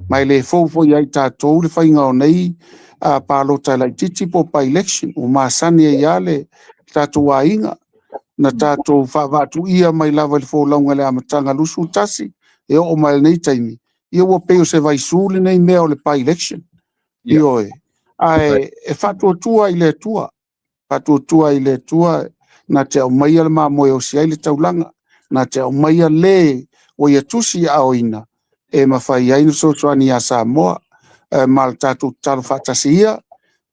Ma e le fou foi ia i tatou le faiga o nei palota laitiiti po o by-election, ua masani ai lava le tatou aiga, na tatou faavaatuia mai lava i le folauga i le amataga 21, e oo mai i lenei taimi, Ia ua pei o se vaisu lenei mea o le by-election. Ioe. Ae e faatuatua i le Atua, faatuatua i le Atua na te aumaia le mamoe e osi ai le taulaga, na te aumaia le ua ia tusi aoina e mafai ai ona fesoasoani ia Samoa ma le tatou tatalo faatasi ia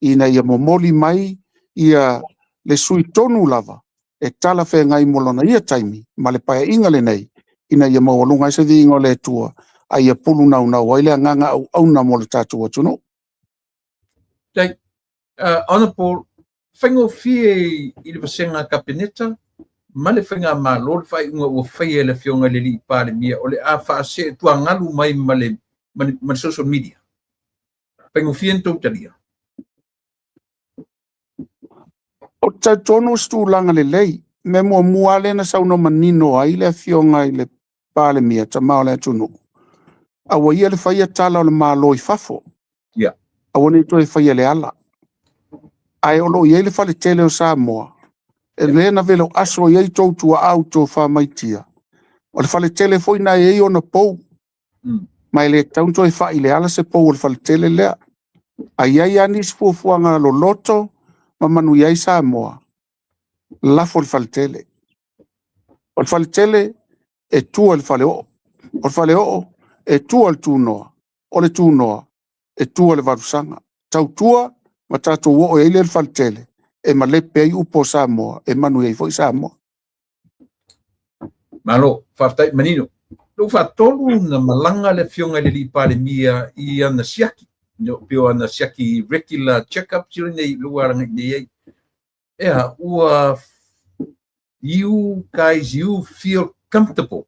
ina ia momoli mai ia le sui tonu lava e talafeagai mo lona ia taimi ma le paeaiga lenei ina ia maualuga ai se viiga o le Atua a ia pulunaunau ai le agaga auauna mo le tatou atunuu. Tai, Honourable, faigofie i le vasega Kapeneta ma le Faigamalo le faaiuga ua faia e le Afioga i le Alii Palemia o le a faasee tuagalu mai ma le, ma le, ma le social media. Faigofie na tou talia. Ou te talitonu o se tulaga lelei. Mea muamua lava lea na saunoa manino ai le Afioga i le Palemia, tama o le atunuu, aua ia le faia tala o le Malo i fafo. Aua ne i toe faia le ala. Ae o lo o i ai le faletele o Samoa, e lea na velo aso i ai tou tuaau tofa maitia. O le faletele foi na e i ai ona pou. Ma e le tatau ona toe fai i le ala se pou o le faletele lea. A i ai lava nisi fuafuaga loloto ma manuia ai Samoa, lafo le faletele. O le faletele e tua i le faleoo. O le faleoo e tua i le tunoa. O le tunoa e tua i le valusaga. Tautua ma tatou oo i ai lea i le faletele e malepe ai upu o Samoa, e manuia ai foi Samoa. Malo, faafetai manino. Lou faatolu na malaga le Afioga i le Alii Palemia i ana siaki, pei o ana siaki regular check-ups nei lua alaga nei ai. Ea, ua you guys, you feel comfortable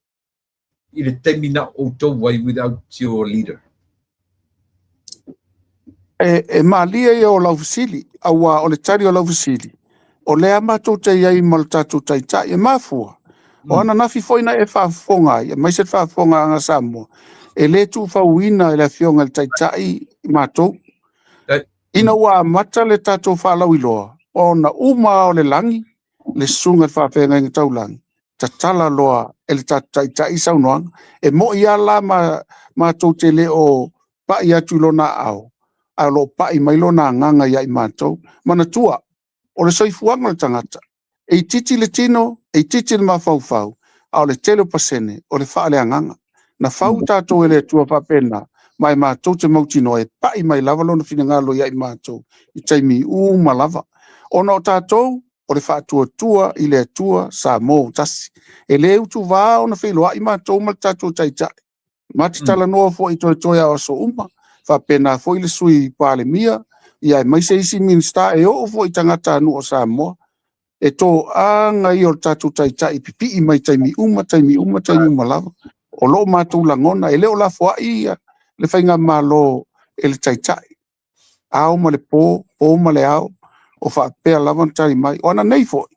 i le taimi na outou ai without your leader? E malie ia o lau fesili, aua o le tali o lau fesili, o lea matou te i ai ma le tatou taitai e mafua. O ananafi foi na e faafofoga ai, aemaise le faafofoga a Samoa, e le tuufauina e le Afioga i le Taitai matou. Ina ua amata le tatou faalauiloa, ona uma o le lagi, le susuga i le faafeagaiga taulagi, tatala loa e le tatou taitai saunoaga. E moi lava la matou te le o pai atu i lona aao, ae o lo o pai mai lona agaga ia i matou. Manatua, o le soifuaga o le tagata, e itiiti le tino, e itiiti le mafaufau, a o le tele o pasene o le faaleagaga. Na fau tatou e le Atua faapena, ma e matou te mautinoa e pai mai lava lona finagalo ia i matou i taimi uma lava. Ona o tatou, o le faatuatua i le Atua Samoa ua tasi. E le utuvā ona feiloai matou ma le tatou taitai. Ma te talanoa foi toetoe a aso uma, faapena foi le sui Palemia, ia aemaise isi Minisita e oo foi i tagatanuu o Samoa. E toaga ia o le tatou taitai pipii mai taimi uma, taimi uma, taimi uma lava. O lo o matou lagona, e le o lafoai ia le faigamalo e le taitai. Ao ma le po, po ma le ao, o faapea lava ona tali mai. O ana nei foi,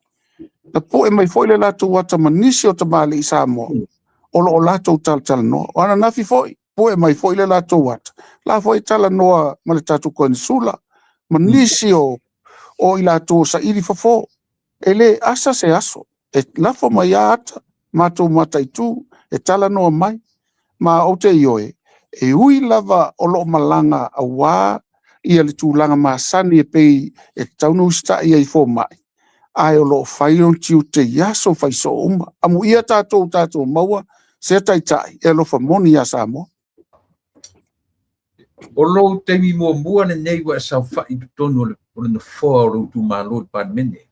na poe mai foi le latou ata ma nisi o tamalii Samoa, o lo o latou talatalanoa. O ananafi foi, poe mai foi le latou ata, la foi talanoa ma le tatou konesula, ma nisi o i latou o saili fofo. E le asa se aso, e lafo mai a ata, matou mataitu, e talanoa mai. Ma ou te ioe, e ui lava o lo o malaga aua ia le tulaga masani e pei e tatau ona usitai ai i fomai, ae o lo o fai lona tiute i aso faisoo uma. Amuia tatou tatou maua se taitai e alofa moni ia Samoa. O lou taimi muamua lenei ua e saofai i totonu o le nofoa o lou itumalo i le Palemene.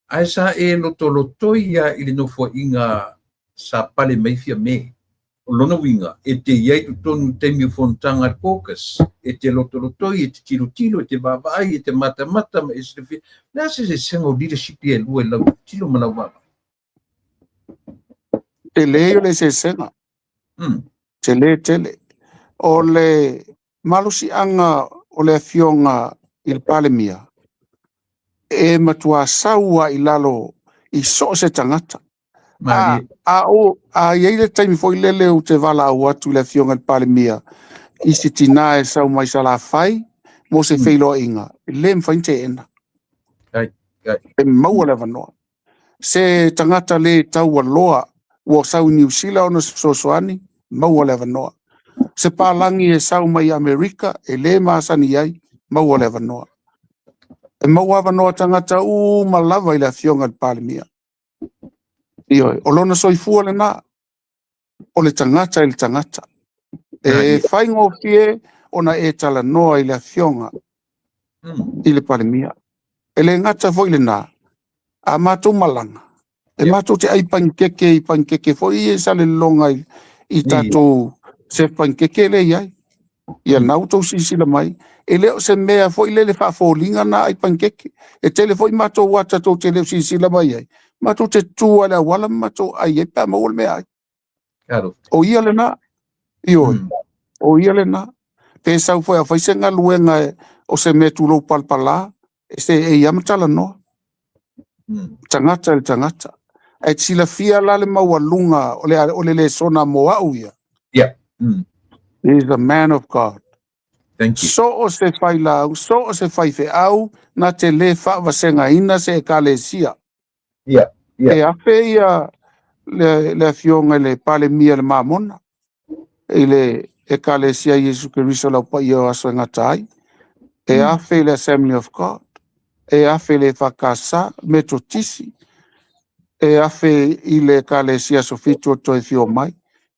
Ae sa e lotolotoi ia i le nofoaiga sa pale mai Fiame. O lona uiga, e te i ai totonu i taimi o fonotaga a le caucus, e te lotolotoi, e te tilotilo, e te vaavaai, e te matamata ma e silafia. O le a se eseesega o leadership ia e lua i lau tilotilo ma lau vaavaai? Tele o le eseesega. Tele tele. O le malosiaga o le Afioga i le Palemia, e matua sau lava i lalo i so o se tagata. A i ai le taimi foi lele ou te valaau atu i le Afioga i le Palemia i se tina e sau mai Salafai mo se feiloaiga, e le mafai ona teena. E maua le avanoa. Se tagata le taualoa ua sau i Niu Sila ona se fesoasoani, maua le avanoa. Se palagi e sau mai Amerika e lē masani ai, maua le avanoa. E maua avanoa tagata uma lava i le Afioga i le Palemia. Ioe, o lona soifua lena, o le tagata i le tagata. E faigofie ona e talanoa i le Afioga i le Palemia. E le gata foi lena, a matou malaga, e matou te ai panikeke i panikeke foi ia i Salelologa i tatou chef panikeke lea e i ai. Ia na ua outou silasila mai, e le o se mea foi lele faafoliga na ai panikeke. E tele foi matou ata tou te le o silasila mai ai, matou te tu lava i le auala ma matou ai ai pe a maua le meaai. O ia lena, ioe, o ia lena. Pe sau foi a fai se galuega o se mea tulou palapala, e seei lava ma talanoa. Tagata i le tagata. Ae te silafia la le maualuga o le lesona mo au ia. Yeah. He is a man of God. Thank you. So o se failaau, so o se faifeau, na te lē faavasegaina se ekalesia. Yeah. E afe ia le afioga i le Palemia le Mamona i le ekalesia Iesu Keriso lau paia o aso e gata ai. E afe i le Assembly of God. E afe i le EFKS, Metotisi. E afe i le ekalesia Aso Fitu o Toe Fio Mai.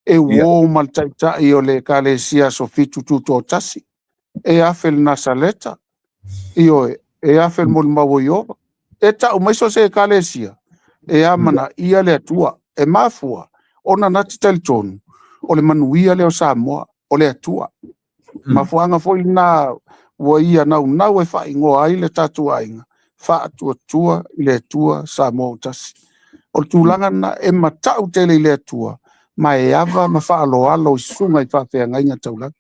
E uō ma le taitai o le ekalesia Aso Fitu Tutoatasi. E afe i le Nasaleta. Ioe, e afe i le Molimau o Ieova. E tau mai so o se ekalesia, e amanaia le Atua. E mafua ona na te talitonu o le manuia lea o Samoa, o le Atua. Mafuaaga foi lena ua ia naunau e faaigoa ai le tatou aiga, Faatuatua i le Atua Samoa ua tasi. O le tulaga lena e matau tele i le Atua, ma e ava ma faaaloalo i susuga i faafeagaiga taulagi.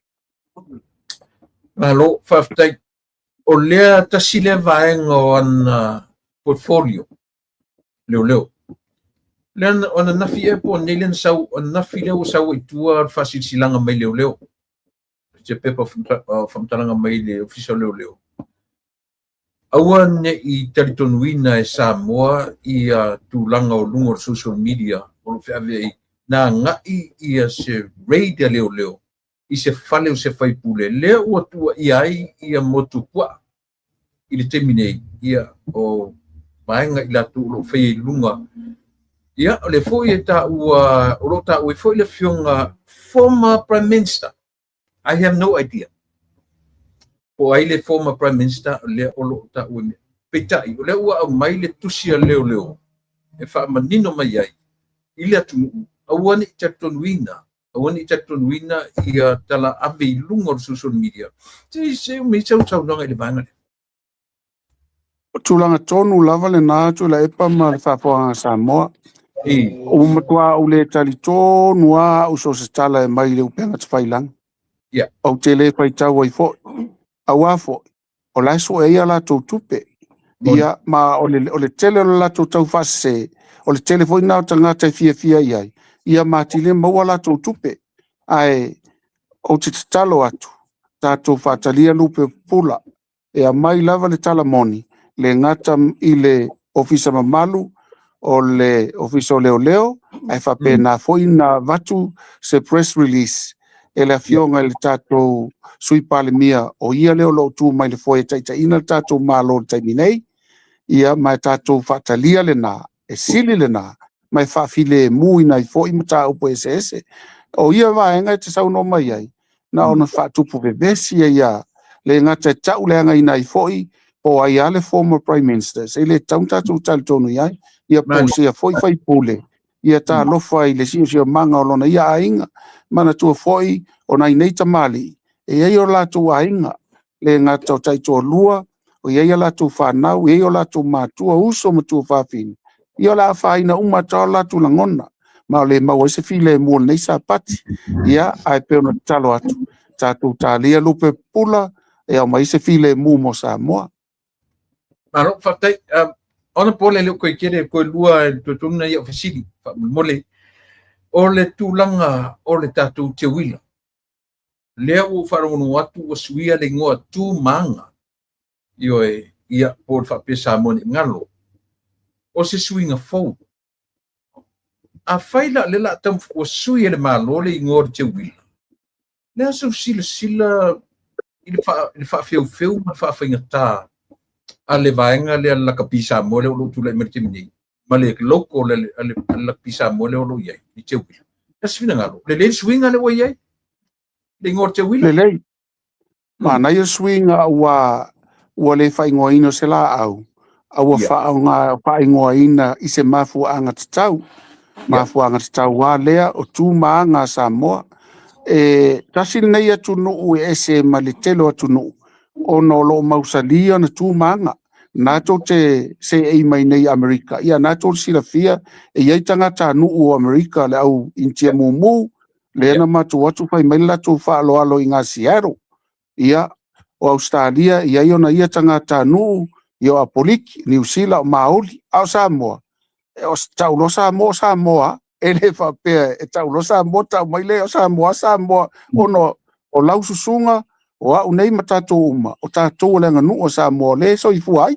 Malo, faafetai. O lea tasi lea vaega o ana portfolio leoleo. Lea o ananafi ea po o nei lea na sau, ananafi lea ua sau ai i tua le faasilasilaga mai leoleo. Se pepa faamatalaga mai le Ofisa o Leoleo. Aua ne i talitonuina e Samoa ia tulaga o luga o le social media o lo o feave ai na agai ia se raid a leoleo i se fale o se faipule lea ua tuuaia ai ia motu puaa i le taimi nei, ia, o vaega i latou o lo o faia i luga. Ia, o lea foi e taua, o lo o taua ai foi le afioga former Prime Minister. I have no idea. Po o ai le former Prime Minister lea o lo o taua i mea. Peitai, o lea ua aumai le tusi a leoleo e faamanino mai ai i le atunuu, aua ne i talitonuina aua ne i talitonuina ia tala ave i luga o le social media. Se se umi sau saunoaga i le vaega lea. O tulaga tonu lava lena Tuilaepa ma le faafofogaaga a Samoa. Ua matua ou le talitonu lava au so o se tala e mai i le upega tafailagi. Ou te le faitau ai foi. Aua foi, o la e sue ai a latou tupe. Ia, ma o le tele o le latou taufaasese, o le tele foi lena o tagata e fiafia i ai, ia ma atili maua a latou tupe. Ae ou te tatalo atu, tatou faatalia lupe pupula, e aumai lava le tala moni, le gata i le ofisa mamalu o le Ofisa o Leoleo, ae faapena foi na avatu se press release e le afioga i le tatou Sui Palemia, o ia lea o lo o tu mai le foe e taitaiina le tatou Malo i le taimi nei, ia ma e tatou faatalia lena, e sili lena, ma e faafilemuina ai foi mataupu eseese. O ia vaega e te saunoa mai ai, na ona faatupu vevesi ai ia, le gata e tauleagaina ai foi po o ai lava le former Prime Minister, e le tatau ona tatou talitonu i ai, ia po o sea foi faipule, ia talofa i le siosiomaga o lona ia aiga, manatua foi o nai nei tamalii, e i ai o latou aiga, le gata o taitoalua, o i ai a latou fanau, e i ai o latou matua, uso ma tuafafine, ia o le a afaina uma atu lava o latou lagona, ma o le maua ai se filemu o lenei Sapati. Ia, ae pei ona tatalo atu, tatou talia lupe pupula e aumai ai se filemu mo Samoa. Malo, faafetai. Ona po le leo koe tele, koe lua e toe tonu na ia o fesili, faamolemole. O le tulaga o le tatou teuila, lea ua ou faalogologo atu ua suia le igoa Tu ma Aga, ioe, ia, po o le faapea Samoa ne i galo. O se suiga fou. Afai la o lea o le a taumafai, ua sui e le Malo le igoa o le teuila. Le a sau silasila i le faafeufeu ma le faafaigata a le vaega lea le lakapi Samoa lea o lo o tulai mai le taimi nei, ma le logo a le lakapi Samoa lea o lo o i ai, i Teuila. Le a se finagalo? Lelei le suiga lea ua i ai? Le igoa o Teuila? Lelei. Manaia le suiga ua ua le faaigoaina o se laau, a ua faaaoga faaigoaina i se mafuaaga tatau. Mafuaaga tatau lava lea o tu ma aga a Samoa. E tasi lenei atunuu e ese ma le tele o atunuu ona o lo o mausali ona tu ma aga. Na tou te seei mai nei i Amerika, ia na tou te silafia e i ai tagatanuu o Amerika, le au Initia mumu, lea na matou atu fai mai le latou faaaloalo i ina Seattle. Ia, o Ausetalia e i ai ona ia tagatanuu, ia o Apoliki, Niu Sila o Maoli, a o Samoa, e o tau loa Samoa o Samoa, e le faapea e tau loa Samoa tau mai lea o Samoa Samoa, ona o lau susuga, o au nei ma tatou uma, o tatou o le aganuu a Samoa o lea e soifua ai.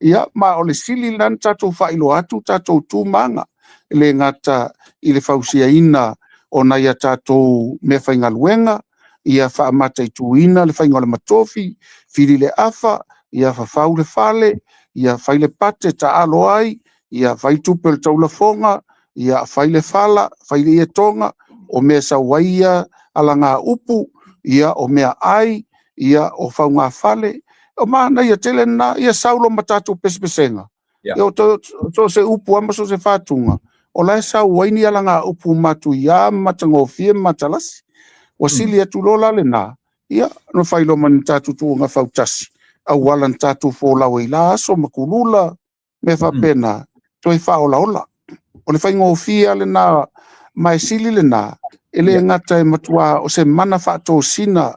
Ia, ma o le sili lena na tatou faailoa atu tatou tu ma aga, e le gata i le fausiaina o nai a tatou meafaigaluega, ia faamataituina le faiga o le matofi, fili le afa, ia fafau le fale, ia fai le pate taalo ai, ia fai tupe o le taulafoga, ia fai le fala, fai le ietoga, o mea sau ai ia alagaupu, ia o mea ai, ia o faugafale, o manaia tele lena, ia sau loa ma tatou pesepesega, ia o so o se upu lava ma so o se fatuga, o la e sau ai ni alagaupu matuia ma matagofie ma matalasi. Ua sili atu loa la lena, ia na fai loa ma ni tatou tuuga fautasi, auala na tatou folau ai i la aso ma kulula, mea faapena, toe faaolaola. O le faigofie lava lena, ma e sili lena, e le gata e matua o se mana faatosina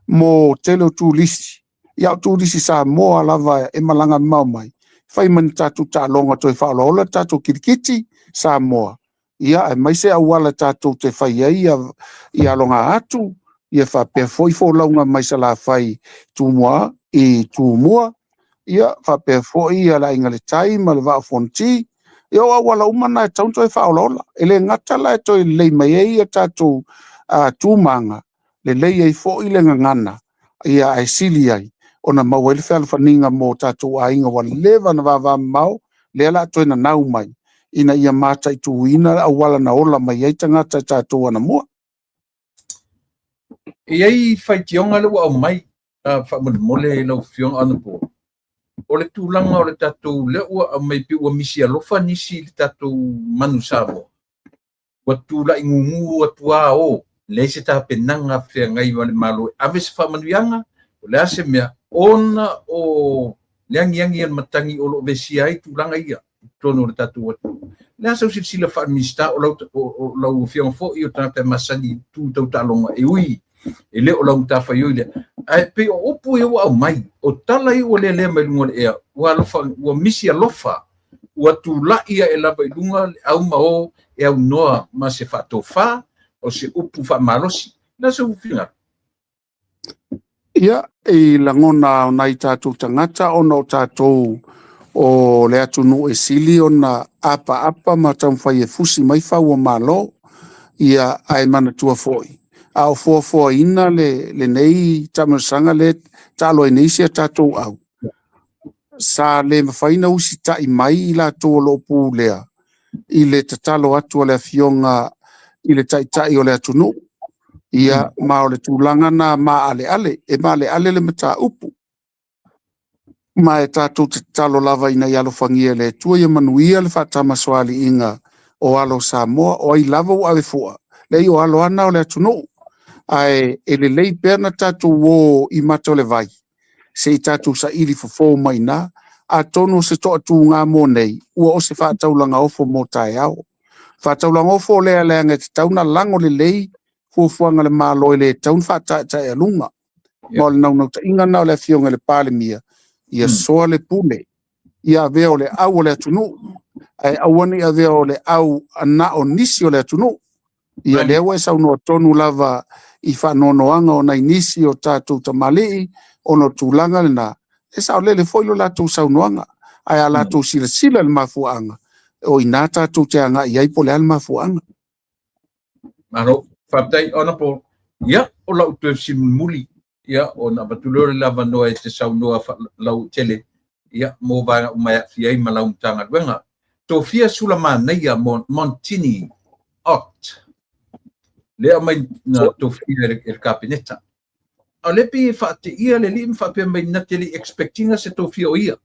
mo tele o turisi, ia o turisi Samoa lava e malaga mamao mai, fai ma ni tatou taaloga toe faaolaola le tatou kirikiti Samoa, ia aemaise auala tatou te fai ai ia, ia aloga atu, ia faapea foi folauga mai Salafai Tumua i Tumua, ia faapea foi ia le Aiga i le Tai ma le Vaa o Fonoti, ia o auala uma na e tatau ona toe faaolaola. E le gata la e toe lelei mai ai ia tatou tu ma aga, lelei ai foi le gagana, ia ae sili ai ona maua ai le fealofaniga mo tatou aiga ua leva ona vavamamao, lea o le a toe nanau mai ina ia mataituina le auala na ola mai ai tagata i tatou anamua. E i ai faitioga lea ua aumai faamolemole lau Afioga Honourable, o le tulaga o le tatou lea ua aumai pei ua misi alofa nisi i le tatou manu Samoa, ua tulai gugu atu lava o, leai se tapenaga feagai ma le Malo e ave se faamanuiaga, o le a se mea, ona o le agiagi a le matagi o lo o vesia ai tulaga ia i totonu o le tatou atunuu. O le a sau silasila faa-Minisita o lau, o lau afioga foi o tagata e masani i tu tau taaloga e ui e le o lau matafaioi lea. Ae pei o upu ia ua aumai, o tala ia ua lelea mai luga o le ea, ua alofa, ua misi alofa, ua tulai ae lava i luga le au ma o e aunoa ma se faatofa, o se upu faamalosi. O le a sou finagalo? Ia, i lagona o nai tatou tagata ona o tatou o le atunuu e sili ona apaapa ma taumafai e fusi mai fau o Malo, ia ae manatua foi, a o foafoaina le, lenei taamilosaga lea e taalo ai nei si a tatou au, sa le mafai ona usitai mai i latou o lo o pulea i le tatalo atu a le Afioga i le Taitai o le atunuu. Ia, ma o le tulaga na maaleale, e maaleale le mataupu. Ma e tatou te tatalo lava ina ia alofagia e le Atua ia manuia le faatamasoaliiga o alo o Samoa, o ai lava ua ave fua, leai o alo lava na o le atunuu. Ae e lelei pea ona tatou o i mata o le vai, se i tatou saili fofo mai i ina, atonu o se toatuga mo nei, ua o se faataulagaofo mo taeao. Faataulagaofo lea leaga e tatau ona lago lelei fuafuaga a le Malo e le tatau ona faataetaealuga. Ma o le naunautaiga lena o le Afioga i le Palemia, ia soa le pule, ia avea o le au o le atunuu, ae aua ne i avea o le au na o nisi o le atunuu. Ia lea ua e saunoa tonu lava i faanoanoaga o nai nisi o tatou tamalii ona o tulaga lena, e saolele foi lo latou saunoaga, ae a latou silasila i le mafuaaga, o i ina tatou te agai i ai po o le a le mafuaaga. Malo, faafetai Honourable. Ia, o O lau toe fesili mulimuli, ia, ona avatu lea o le avanoa e te saunoa lautele, ia, mo vaega uma e aafia ai ma lau Matagaluega. Tofia Sulamanaia Montini Ott, lea aumai na tofia e le Kapeneta. A o lea pei e faateia le alii ma faapea mai na te le i expect ina se tofia o ia.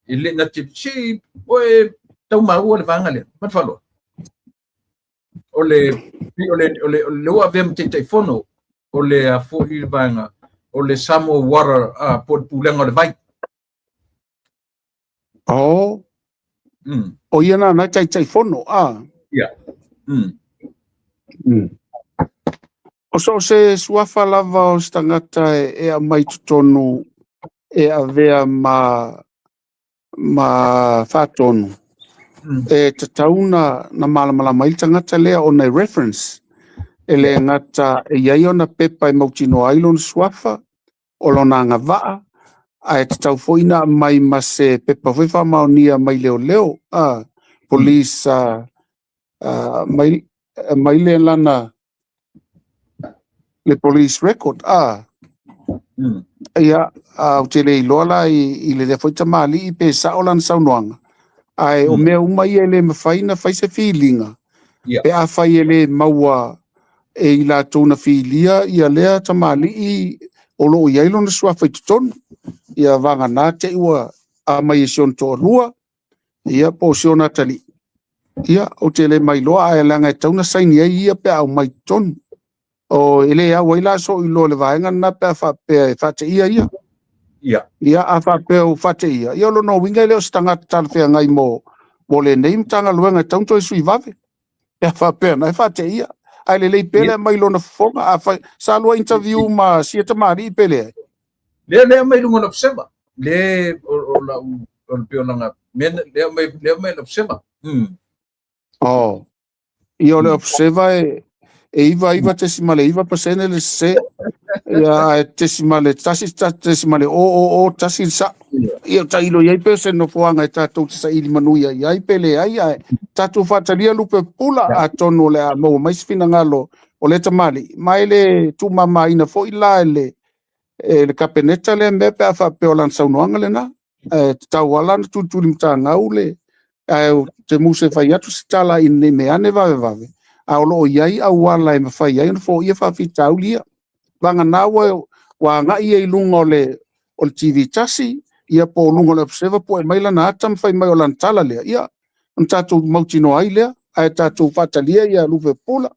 E le na te, se oe tau maua le vaega lea. Ma le faaaloalo. O le, o le, o le, o le ua avea ma Taitaifono o le a foi le vaega o le Samoa Water po o le Pulega o le Vai. Oh. O ia na na Taitaifono a. Ia. O so o se suafa lava o se tagata e aumai totonu e avea ma faatonu, e tatau na malamalama ai le tagata lea ona e reference. E le gata e i ai ona pepa e mautinoa ai lona suafa, o lona agavaa, ae tatau foi na aumai ma se pepa foi faamaonia mai leoleo, police, mai le lana le police record. Ia, ou te le iloa la i le lea foi tamalii pe sao lana saunoaga, ae o mea uma ia e le mafai na fai se filiga, pe afai e le maua e i latou na filia ia lea tamalii o lo o i ai lona suafa i totonu. Ia vagana te i ua aumai e si ona toalua, ia po o si ona atalii. Ia, ou te le mailoa, ae leaga e tatau ona saini ai ia pe a aumai i totonu. O, e le au ai la sou iloa i le vaega lena pe a faapea e faateia ia. Ia, a faapea ua faateia, ia o lona uiga e le o se tagata talafeagai mo lenei Matagaluega e tatau ona toe sui vave. Pe a faapea na e faateia. Ae lelei pea le aumai lona fofoga. A fai, sa lua interview ma sia tamalii pe leai? Lea aumai luga o le Observer. Le o lau o le pei o lana mea lea aumai le Observer. Oh. Ia o le Observer e 99.9% le sese. Ia ae 0.1 0.001 le sao. Ia tailo i ai pe o se nofoaga e tatou te saili manuia i ai pe leai, ae tatou faatalia lupe pula atonu o le a maua mai se finagalo o lea tamalii. Ma e le tuumamaina foi la e le Kapeneta lea mea pe a faapea o lana saunoaga lena. Ae tatau lava la ona tulituli matagau le ae ou te musu e fai atu se tala ina ne i mea ane vavevave, a o lo o i ai auala e mafai ai ona foia faafitauli ia. Vagana ua agai ia i luga o le TV tasi, ia po o luga o le Observer pue mai lana ata ma fai mai o lana tala lea, ia ona tatou mautinoa ai lea, ae tatou faatalia ia lupe pula.